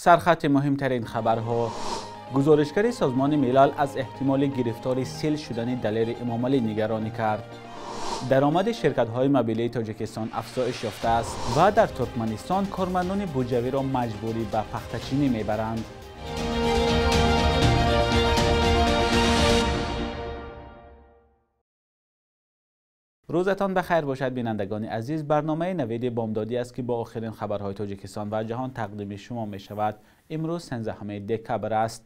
Сархати муҳимтарин хабарҳо. Гузоришгари Созмони Милал аз эҳтимоли гирифтори сил шудани Далери Эмомалӣ нигаронӣ кард. Даромади ширкатҳои мобилии Тоҷикистон афзоиш ёфтааст ва дар Туркманистон кормандони буҷавиро маҷбурӣ ба пахтачинӣ мебаранд. Рӯзатон ба хайр бошад, бинандагони азиз. Барномаи Навиди Бомдодӣ аст, ки бо охирин хабарҳои Тоҷикистон ва ҷаҳон тақдими шумо мешавад. Имрӯз 13 декабр аст.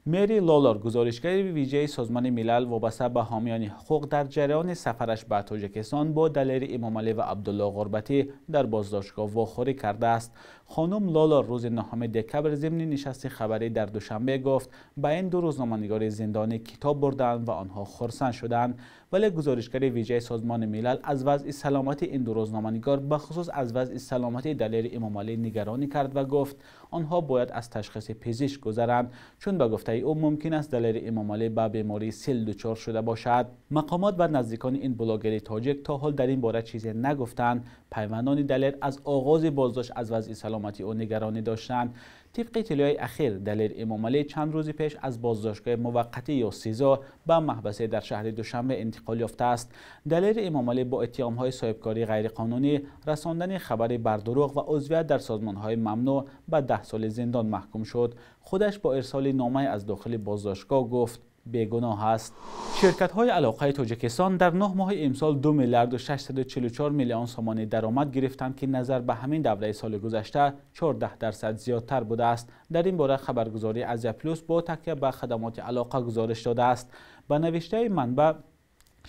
Мери Лолор, гузоришгари вижаи Созмони Милал вобаста ба ҳомиёни ҳуқуқ, дар ҷараёни сафараш ба Тоҷикистон бо Далери Эмомалӣ ва Абдулло Ғурбатӣ дар боздоштгоҳ вохӯрӣ кардааст. Хонум Лолор рӯзи 9 декабр зимни нишасти хабарӣ дар Душанбе гуфт, ба ин ду рӯзноманигори зиндонӣ китоб бурданд ва онҳо хурсанд шуданд. Вале гузоришгари вижаи Созмони Милал аз вазъи саломатии ин ду рӯзноманигор, бахусус аз вазъи саломатии Далери Эмомалӣ нигаронӣ кард ва гуфт, онҳо бояд аз ташхиси пизишк гузаранд, чун ба гуфтаи ӯ мумкин аст Далери Эмомалӣ ба бемории сил дучор шуда бошад. Мақомот ва наздикони ин блогери тоҷик то ҳол дар ин бора чизе нагуфтанд. Пайвандони Далер аз оғози боздошт аз вазъи саломатии ӯ нигаронӣ доштанд. Тибқи иттилои ахир, Далер Эмомалӣ чанд рӯзи пеш аз боздоштгоҳи муваққатӣ ё СИЗО ба маҳбасе дар шаҳри Душанбе интиқол ёфтааст. Далер Эмомалӣ бо иттиҳомҳои соҳибкории ғайриқонунӣ, расондани хабари бардурӯғ ва узвият дар созмонҳои мамнӯъ ба 10 соли зиндон маҳкум шуд. Худаш бо ирсоли номае аз дохили боздоштгоҳ гуфт, бегуноҳ аст. Ширкатҳои алоқаи Тоҷикистон дар 9 моҳи имсол 2 миллиарду 644 миллион сомонӣ даромад гирифтанд, ки назар ба ҳамин давраи соли гузашта 14% зиёдтар будааст. Дар ин бора хабаргузории Азия Плюс бо такя ба хадамоти алоқа гузориш додааст. Ба навиштаи манбаъ,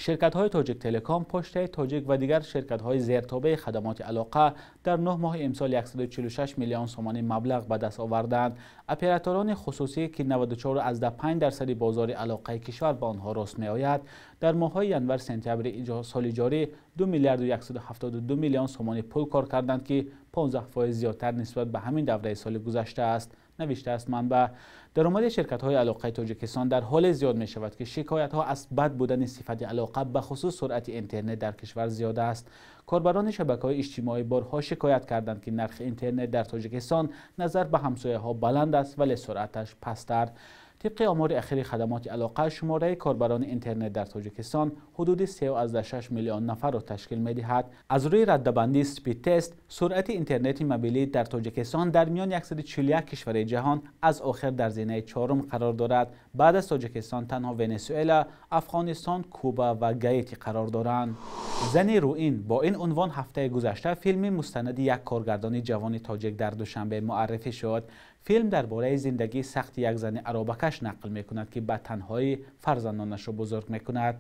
ширкатҳои Тоҷик Телеком, Почтаи Тоҷик ва дигар ширкатҳои зертобеи хадамоти алоқа дар 9 моҳи имсол 146 миллион сомонӣ маблағ ба даст оварданд. Операторони хусусӣ, ки 94,5% бозори алоқаи кишвар ба онҳо рост меояд, дар моҳҳои январ-сентябри соли ҷорӣ 2 миллиарду 172 миллион сомонӣ пул кор карданд, ки 15% зиёдтар нисбат ба ҳамин давраи соли гузашта аст, навиштааст манбаъ. Даромади ширкатҳои алоқаи Тоҷикистон дар ҳоле зиёд мешавад, ки шикоятҳо аз бад будани сифати алоқа, бахусус суръати интернет дар кишвар зиёд аст. Корбарони шабакаҳои иҷтимоӣ борҳо шикоят карданд, ки нархи интернет дар Тоҷикистон назар ба ҳамсояҳо баланд аст, вале суръаташ пасттар. Тибқи омори ахири хадамоти алоқа, шумораи корбарони интернет дар Тоҷикистон ҳудуди 3,6 миллион нафарро ташкил медиҳад. Аз рӯи раддабандии Спидтест, суръати интернети мобилӣ дар Тоҷикистон дар миёни 141 кишвари ҷаҳон аз охир дар зинаи чорум қарор дорад. Баъд аз Тоҷикистон танҳо Венесуэла, Афғонистон, Куба ва Гаити қарор доранд. Зани Рӯин бо ин унвон ҳафтаи гузашта филми мустанади як коргардони ҷавони тоҷик дар Душанбе муаррифӣ шуд. Филм дар бораи зиндагии сахти як зани аробакаш нақл мекунад, ки ба танҳоӣ фарзандонашро бузург мекунад.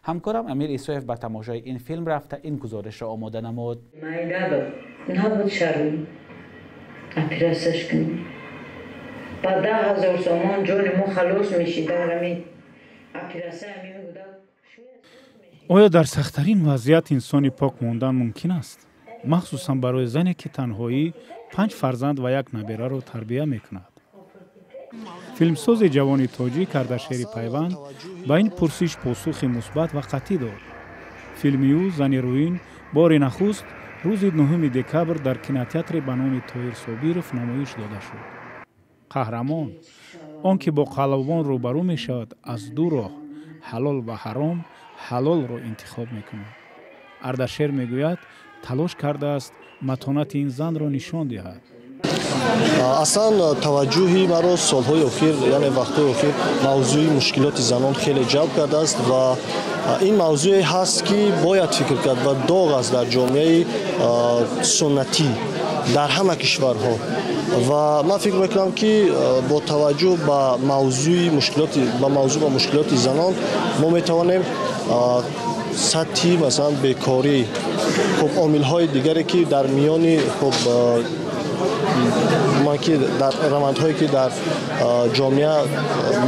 Ҳамкорам Амир Исоев ба тамошои ин филм рафта ин гузоришро омода намуд. Ба 10 000 сомон ҷони мо халос мешид. Оё дар сахттарин вазъият инсони пок мондан мумкин аст? Махсусан барои зане, ки танҳоӣ 5 фарзанд ва як набераро тарбия мекунад. Филмсози ҷавони тоҷик Ардашери Пайванд ба ин пурсиш посухи мусбат ва қатъӣ дод. Филми ӯ «Зани Рӯин» бори нахуст рӯзи 9 декабр дар кинотеатре ба номи Тоҳир Собиров намоиш дода шуд. Қаҳрамон, он ки бо қаллобон рӯбарӯ мешавад, аз ду роҳ, ҳалол ва ҳаром, ҳалолро интихоб мекунад. Ардашер мегӯяд, талош кардааст матонати ин занро нишон диҳад. Аслан таваҷҷӯҳи маро солҳои охир, яъне вақтҳои охир, мавзӯи мушкилоти занон хеле ҷалб кардааст ва ин мавзӯе ҳаст, ки бояд фикр кард ва доғ аст дар ҷомеаи суннатӣ дар ҳама кишварҳо. Ва ман фикр мекунам, ки бо таваҷҷӯҳ ба мавзӯи мушкилоти ба мавзӯъ ва мушкилоти занон мо метавонем сатҳи, масалан, бекорӣ, хуб, омилҳои дигаре, ки дар миёни, хуб, ки дар равандҳое, ки дар ҷомеа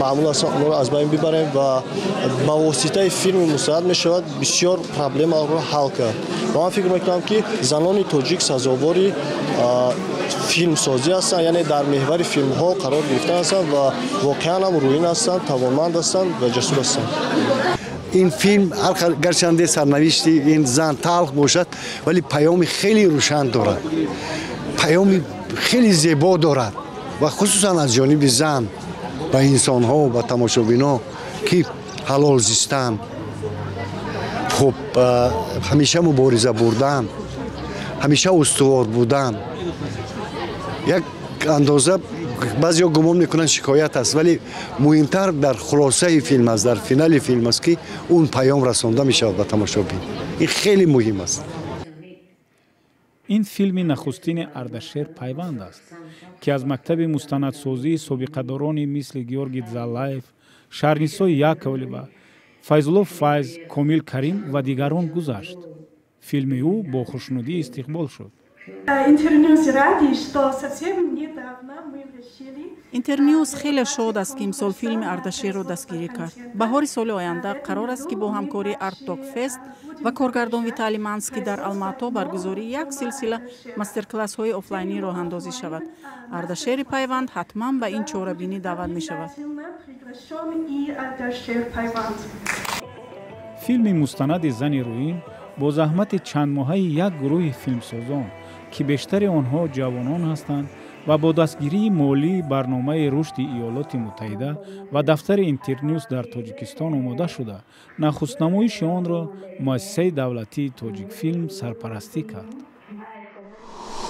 маъмул ҳастанд, онҳоро аз байн бибарем ва ба воситаи филми мустанад мешавад бисёр проблемаро ҳал кард. Ва ман фикр мекунам, ки занони тоҷик сазовори филмсозӣ ҳастанд, яъне дар меҳвари филмҳо қарор гирифтан ҳастанд ва воқеан ҳам рӯин ҳастанд, тавонманд ҳастанд ва ҷасур ҳастанд. Ин филм, гарчанде сарнавишти ин зан талх бошад, вале паёми хеле рӯшан дорад, паёми хеле зебо дорад. ва хусусан аз ҷониби зан ба инсонҳо, ба тамошобинҳо, ки ҳалол зистан, хуб, ҳамеша мубориза бурдан, ҳамеша устувор будан. Як андоза баъзеҳо гумон мекунанд шикоят аст, вале муҳимтар дар хулосаи филм аст, дар финали филм аст, ки он паём расонда мешавад ба тамошобин. Ин хеле муҳим аст. Ин филми нахустини Ардашер Пайванд аст, ки аз мактаби мустанадсозии собиқадорони мисли Георгий Залаев, Шаҳрнисо Яковлева, Файзулло Файз, Комил Карим ва дигарон гузашт. Филми ӯ бо хушнудӣ истиқбол шуд. Интернюз хеле шод аст, ки имсол филми Ардашерро дастгирӣ кард. Баҳори соли оянда қарор аст, ки бо ҳамкории Артток Фест ва коргардон Виталий Манский дар Алмато баргузории як силсила мастер-классҳои офлайнӣ роҳандозӣ шавад. Ардашери Пайванд ҳатман ба ин чорабинӣ даъват мешавад. Филми мустанади «Зани рӯин» бо заҳмати чандмоҳаи як гурӯҳи филмсозон, ки бештари онҳо ҷавонон ҳастанд, ва бо дастгирии молии барномаи рушди Иёлоти Муттаҳида ва дафтари Интернюс дар Тоҷикистон омода шуда, нахустнамоиши онро муассисаи давлатии Тоҷикфилм сарпарастӣ кард.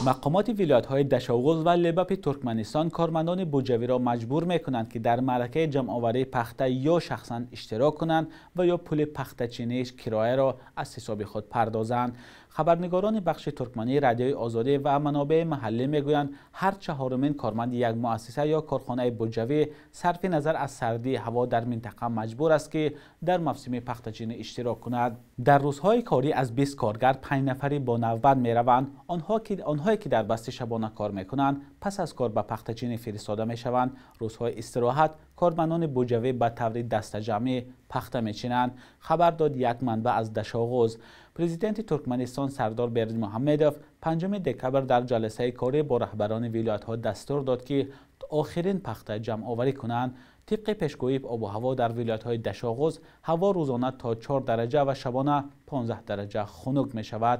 Мақомоти вилоятҳои Дашогуз ва Лебапи Туркманистон кормандони буҷавиро маҷбур мекунанд, ки дар маъракаи ҷамъоварии пахта ё шахсан иштирок кунанд ва ё пули пахтачинии кирояро аз ҳисоби худ пардозанд. Хабарнигорони бахши туркмании Радиои Озодӣ ва манобеи маҳаллӣ мегӯянд, ҳар чаҳорумин корманди як муассиса ё корхонаи буҷавӣ сарфи назар аз сардии ҳаво дар минтақа маҷбур аст, ки дар мавсими пахтачинӣ иштирок кунад. Дар рӯзҳои корӣ аз 20 коргар 5 нафарӣ бо навбат мераванд. Онҳое ки дар басти шабона кор мекунанд, пас аз кор ба пахтачинӣ фиристода мешаванд. Рӯзҳои истироҳат кормандони буҷавӣ ба таври дастаҷамъӣ пахта мечинанд, хабар дод як манбаъ аз Дашоғуз. Президенти Туркманистон Сардор Бердимуҳаммедов 5 декабр дар ҷаласаи корӣ бо раҳбарони вилоятҳо дастур дод, ки охирин пахта ҷамъоварӣ кунанд. Тибқи пешгӯии обу ҳаво дар вилоятҳои Дашоғуз ҳаво рӯзона то 4 дараҷа ва шабона 15 дараҷа хунук мешавад.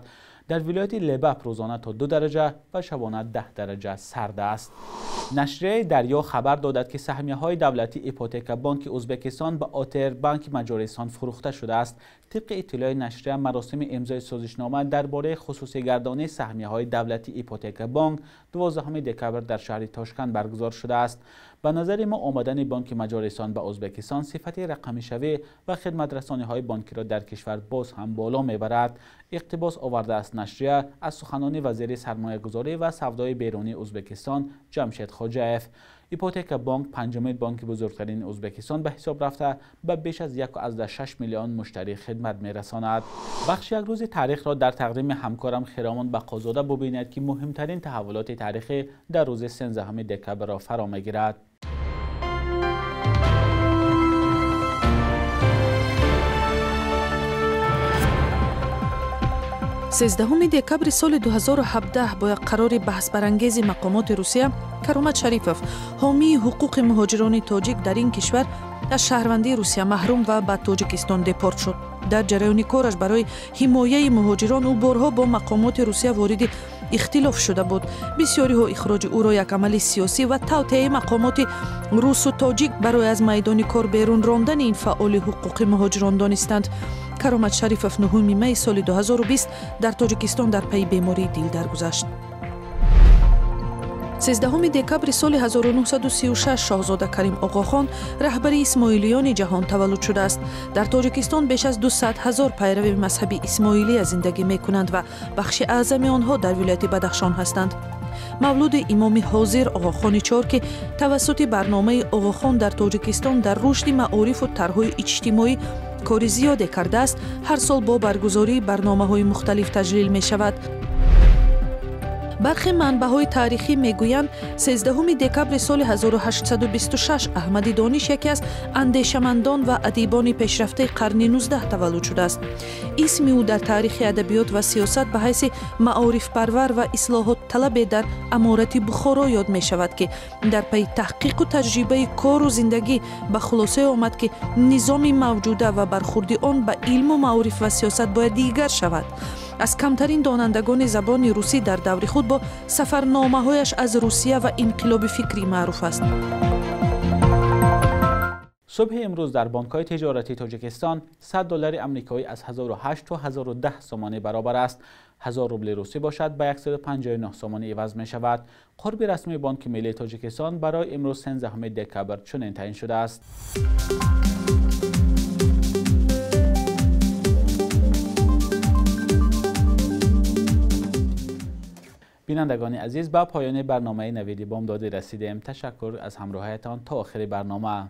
Дар вилояти Лебап рӯзона то 2 дараҷа ва шабона 10 дараҷа сард аст. Нашрияи Дарё хабар додад, ки саҳмияҳои давлатии Ипотека Бонки Ӯзбекистон ба ОТР Банки Маҷористон фурӯхта шудааст. Тибқи иттилои нашрия, маросими имзои созишнома дар бораи хусусигардонии саҳмияҳои давлатии Ипотека Бонк 12 декабр дар шаҳри Тошканд баргузор шудааст. Ба назари мо, омадани Бонки Маҷористон ба Ӯзбекистон сифати рақамишавӣ ва хидматрасониҳои бонкиро дар кишвар боз ҳам боло мебарад. Иқтибос овардааст нашрия аз суханони вазири сармоягузорӣ ва савдои берунии Ӯзбекистон Ҷамшед Хоҷаев. Ипотека Бонк панҷумин бонки бузургтарини Ӯзбекистон ба ҳисоб рафта, ба беш аз 1,6 миллион муштарӣ хидмат мерасонад. Бахши як рӯзи таърихро дар тақдими ҳамкорам Хиромон Бақозода бубинед, ки муҳимтарин таҳаввулоти таърихӣ дар рӯзи 13 декабрро фаро мегирад. 13 декабри соли 2017 бо як қарори баҳсбарангези мақомоти Русия, Каромат Шарифов, ҳомии ҳуқуқи муҳоҷирони тоҷик дар ин кишвар, аз шаҳрвандии Русия маҳрум ва ба Тоҷикистон депорт шуд. Дар ҷараёни кораш барои ҳимояи муҳоҷирон ӯ борҳо бо мақомоти Русия вориди ихтилоф шуда буд. Бисёриҳо ихроҷи ӯро як амали сиёсӣ ва тавтиаи мақомоти русу тоҷик барои аз майдони кор берун рондани ин фаъоли ҳуқуқи муҳоҷирон донистанд. Каромат Шарифов 9 майи соли 2020 дар Тоҷикистон дар пайи бемории дил даргузашт. 13 декабри соли 1936 шоҳзода Карим Оғохон, раҳбари исмоилиёни ҷаҳон, таваллуд шудааст. Дар Тоҷикистон беш аз 200 ҳазор пайрави мазҳаби исмоилия зиндагӣ мекунанд ва бахши аъзами онҳо дар вилояти Бадахшон ҳастанд. Мавлуди имоми ҳозир Оғохони Чор, ки тавассути барномаи Оғохон дар Тоҷикистон дар рушди маорифу тарҳҳои иҷтимоӣ кори зиёде кардааст, ҳар сол бо баргузории барномаҳои мухталиф таҷлил мешавад. Бархе манбаъҳои таърихӣ мегӯянд, 13 декабри соли 1826 Аҳмади Дониш, яке аз андешамандон ва адибони пешрафтаи қарни 19, таваллуд шудааст. Исми ӯ дар таърихи адабиёт ва сиёсат ба ҳайси маорифпарвар ва ислоҳотталабе дар аморати Бухоро ёд мешавад, ки дар пайи таҳқиқу таҷрибаи кору зиндагӣ ба хулосае омад, ки низоми мавҷуда ва бархурди он ба илму маориф ва сиёсат бояд дигар шавад. Аз камтарин донандагони забони русӣ дар даври худ бо сафарномаҳояш аз Русия ва инқилоби фикрӣ маъруф аст. Субҳи имрӯз дар бонкҳои тиҷоратии Тоҷикистон 100 доллари амрикоӣ аз 1008 то 1010 сомонӣ баробар аст. 1000 рубли русӣ бошад ба 159 сомонӣ иваз мешавад. Қурби расмии Бонки Миллии Тоҷикистон барои имрӯз 13 декабр чунин таъин шудааст. Бинандагони азиз, ба поёни барномаи Навиди Бомдодӣ расидем. Ташаккур аз ҳамроҳиятон то охири барнома.